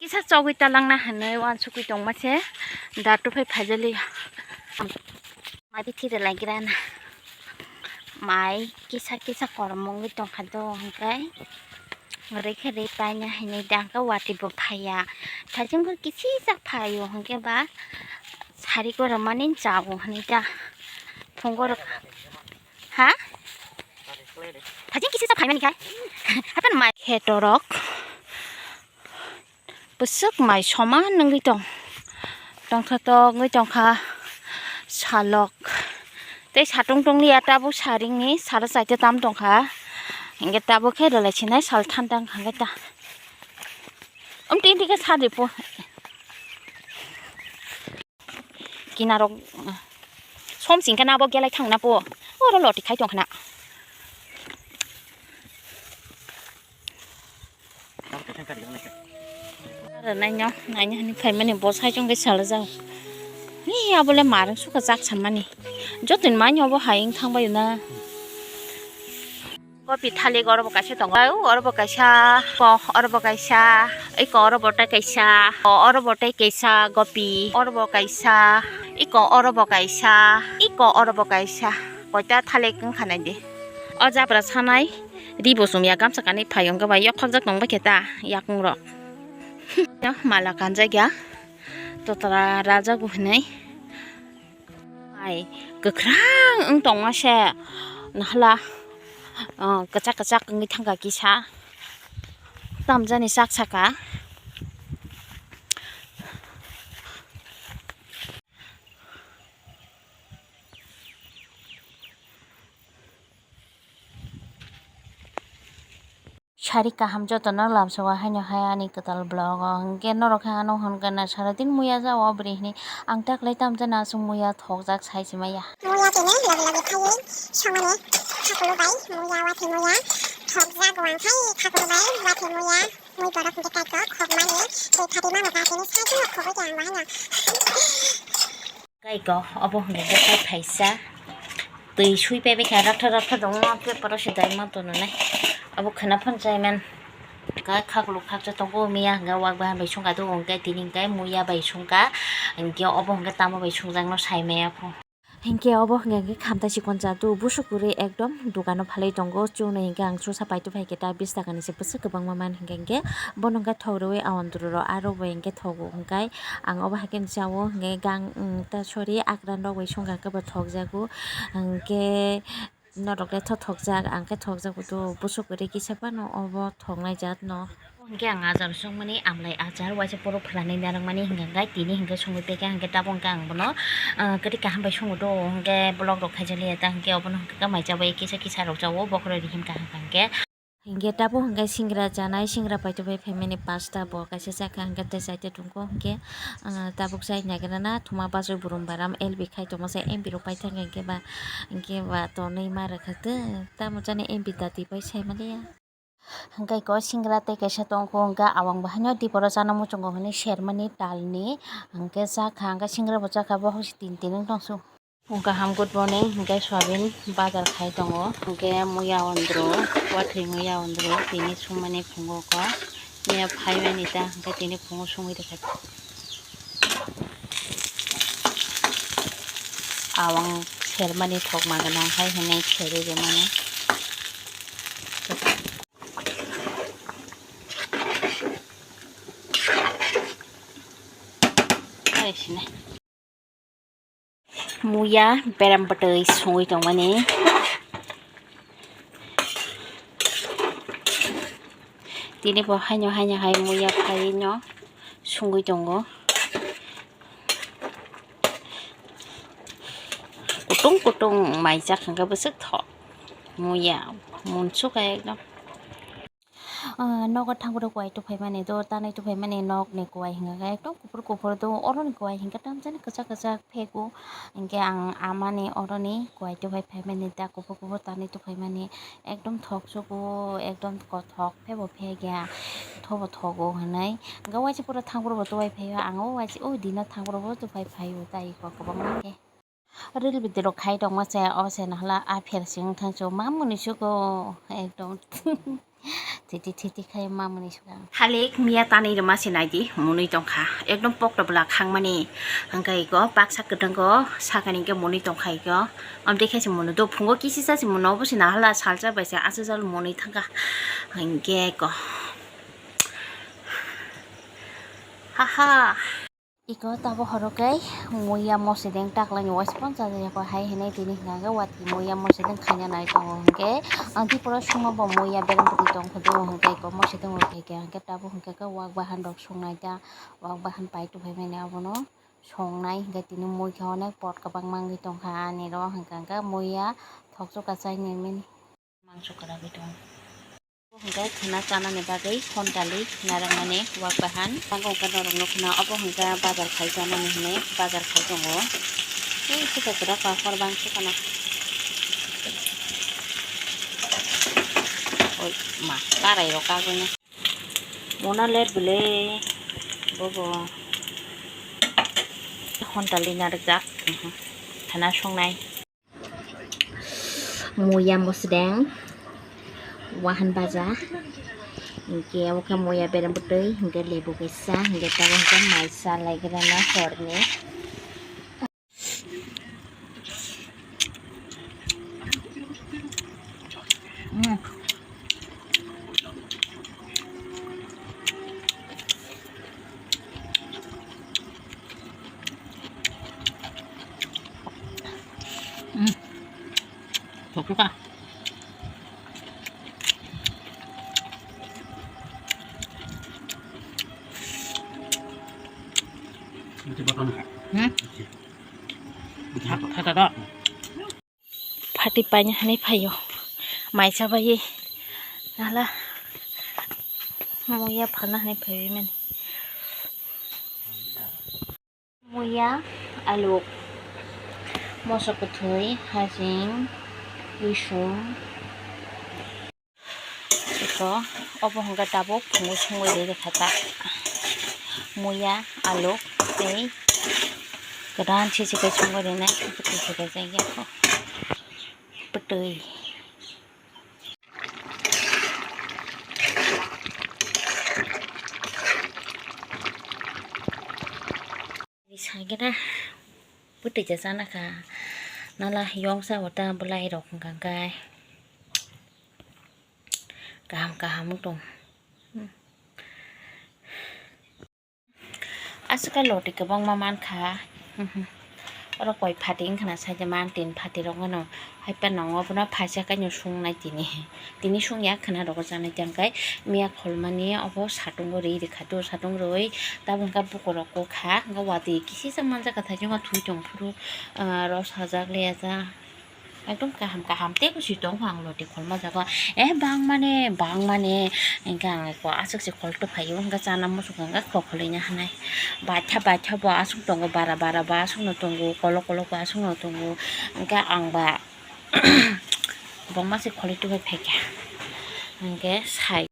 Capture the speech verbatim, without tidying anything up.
Kisa chogwi talangna hinwi uansukwi tongma se da tuphai phaijali. Mai bithi rwlaigrana. Mai kisa kisa kormo wngwi tongkha do hwnkhe. Rikhe ri paina hinwi da hwnkhe watwi bo phaiya. Thaichung khe kisisa phaio hwnkhe ba sari goro mani chao hinwi da. Phungo rok. Ha? Thaichung kisisa phaimani khai. Hapan mai khetorok. Bwswk mai soman wngwi tong, tongthotok wngwi tongkha salok. Tei satung tonglia tabuk saringni salo chaita tam tongkha. Hinkhe tabuk khe rwlai sinai sal thantang hwnkhe ta. Umti umti khe sadi po. Kinarok som singkhe na bo gelai thangna po. Oro loti khai tongkhna. Aro naino, naino hwnwi phaimani bo saichung khe salajak. Ni abole marang sukha jak sammani. Jotoni mani obo hai wng thangbaio na. Kopi thalik oro bo kaisa tongo. Oro bo kaisa, ko oro bo kaisa, iko oro bo tei kaisa, ko oro bo tei kaisa kopi, oro bo kaisa, iko oro bo kaisa, iko oro bo kaisa. Koita thalik wngkha naidi. O jabra sanai. Ri bo chumya gamsa kanwi phai hwnkhe bai yokhokjak tongbai khe ta yakung rok. Mala kanjak ya totra rajago hinwi. Ai kwkhrang wng tongma se nahla, ah, kwchak kwchak wngwi thangkha kisa tamjani sak saka. Sari kaham jotono lamsao haino hai ani kwtal vlog o hwnkhe norok khe ano hwnkhe na sara din muya jao bwrwi hinwi ang taklai tamjani aswk muya thokjak sai se maya. Muya tini logi logi phaiwi songmani khakulu bai muya watwi muya thokjak wang khai khakulu bai watwi muya mui borok hwnkhe kaito khokmani tei khati mano ba tini sai kheno khogwi tong ang bo haino. Kaiko obo hwnkhe khe tai phaisa twi sui paibai kha rakha rakha tongma paper o se dai ma tongo nai obo khwna phano chaiman. Kha khakulu khaksa tongo miya hwnkhe wak bahan bai songkha do hwnkhe tini hwnkhe muya bai songkha hwnkhe obo hwnkhe tamo bai songjakno sai maya pho. Hinkhe obo hwnkhe khamtai chikon chatu busuk kwrwi ekdom dukano phalwi tongo chwngno hinkhe ang chusa paituphaikhe ta bish takani se bwswk kwbangma man hinkhe hinkhe bono hinkhe thok rwwi aondru rw aro bo hinkhe thogo hinkhe. Ang obo hai khe chao hwnkhe gang, mm, ta, sorry, akran rok bai songkha khe bo thokjago. Hwnkhe norok le tho thokjak, ang khe thokjago do, busuk kwrwi kisa phano obo thoknai jaat no. Hwnkhe ang achar songmani, amlai achar, waisa phuru phalani narwkmani hwnkhe tini hwnkhe songwi pekha hwnkhe tabuk hwnkhe ang bono, ah, kwrwi kaham bai songo do, hwnkhe vlog rok khaijak liya ta hwnkhe obono hwnkhe mai chabai kisa kisa rok chao, bokhorok rihim kaham kaham khe. Hinkhe tabuk hinkhe singra chanai, singra paitubui phaimani pasta bo kaisa chakha hinkhe tei chaita tongkho hinkhe, ah, tabuk chai nagrana thuma bachoi burum baram L B khai tongma se M B rok paithak hinkhe ba, hinkhe ba tonwi ma rwkha tei tamo chani M B dati bai sai maliya. Hinkhe ko singra tei kaisa tongkho hinkhe awang bo haino diporo chana muchungo hinwi sermani talni hinkhe chakha hinkhe singra bo chakha bo hosi tin tin wng tongsu. Kaham good morning, hinkhe soyabin bazar khai tongo, hinkhe muya ondro, wathwi muya ondro, tini sumani phungo ko, miya phaimani ta, hinkhe tini phungo sumui rwkha. Awang sermani thokma gwnang hai hinwi serwi rwmani. Hai sinai. Muya beram bwtwi songwi tongmani. Tini bo haino haino hai muya phaino songwi tongo. Kutung kutung mai jak hwnkhe bwswk thok muya munsukha ekdom. Ah, nogo thangphuru kuwai tuphaimani do, tanwi tuphaimani nokni kuwai hwnkha khe ekdom kuphur kuphur do, oroni kuwai hwnkhe tamjani kwchak kwchak phegu. Hinkhe ang amani oroni kuwai tuphai phaimani da kuphur kuphur tanwi tuphaimani ekdom thoksugo, ekdom kothok phebo phegya, thobo thogo hinwi. Hinkhe waisa pura thangphuru bo tuphai phaio, ang o waisa o dino thangphuru bo tuphai phaio, tai kok kwbangma khe. Ril video rok khai tongma se, o se nahla a pher se wng thang se, ma mwnwi sugo ekdom. Titi titi khai mamani swkang. Halik miya tanwi rwma se naidi, mwnwi tongkha. Ekdom pokta bwla khangmani. Hwnkhe iko baksa kwtwng o sakani hwnkhe mwnwi tongkha iko. Amtwi khai se mwnwi do phungo kisi sa se mwnwi obo se nahala salsa bai se aswk jal mwnwi thangkha. Hwnkhe iko. Haha. Iko tabo horo khe muiya mosideng taklani waisa phano chajakya kho hai hinwi tini hwnkha khe watwi muiya mosideng khaina nai tongo hwnkhe ang tipra songma bo muiya bereng bwtwi tong kho do hwnkhe iko mosideng rok khe hwnkhe tabuk hwnkhe khe wak bahan rok songnai ta wak bahan pai tongphai mani abono songnai hwnkhe tini mui khe onek pot kwbangma wngwi tongkha ani ro hwnkha khe muiya thokchukha chainai mani. Mangso kwragwi tongo. Obo hwnkhe khwna chanani bagwi hontali narwkmani wak bahan. Tabuk hwnkhe norok nukha na obo hwnkhe bazar khai chanani hinwi bazar khai tongo. Tei sika kwrak kha hor bang sukha na. Oi ma karai rok kagwi na. Mona let bwle bobo. Hontali narwkjak. Khwna songnai. Muya mosdeng, wahan baja, hingke obo khe muya berem bwtwi, hingke lebu kaisa, hingke tabuk hingke mai sa lai gra na horni. Mm. Mm. Thok thok kha. Hmm? Thata da. Phati paina hanai phaio. Maisa bai nala muya phalna hanai phaiwi mani. Muya, alu, moso kwthwi, hajing, wisung. Eko, obo hwnkhe tabuk phungo songwi rwi rwkha ta. Muya, alu tei kwdan sisi khe songwi rwnai, bwtwi se kaijak ya kho. Bwtwi. Sagena bwtwi cha chana kha nala yongsa o ta bwlai rok hwnka khe kaham kaham wng tong. Aswk khe loti kwbangma mankha. Oro koi phati wngkha na side o man tin phati rok no hai phano obono phaisa kaino sungnai tini. Tini sungya khwna rogo chanai tangkai miya kholmani obo satungo ri rikha tu satung rwi tabuk hwnkhe bukurok kukha hwnkhe watwi kisisa manjak kha thaisongo thui tongphuru rw sajak liyajak. Ekdom kaham kaham tei bwswi tong kha ang loti kholma jaga. Eh bangmani bangmani hwnkhe ang eko aswk se khol tuphaio hwnkhe chana muchung hwnkhe khokholwi na hinai. Baitha baitha bo aswk tongo bara bara bo aswk no tongo kolok kolok bo aswk no tongo hwnkhe ang ba kwbangma se kholwi tuphai phaikha hwnkhe sai.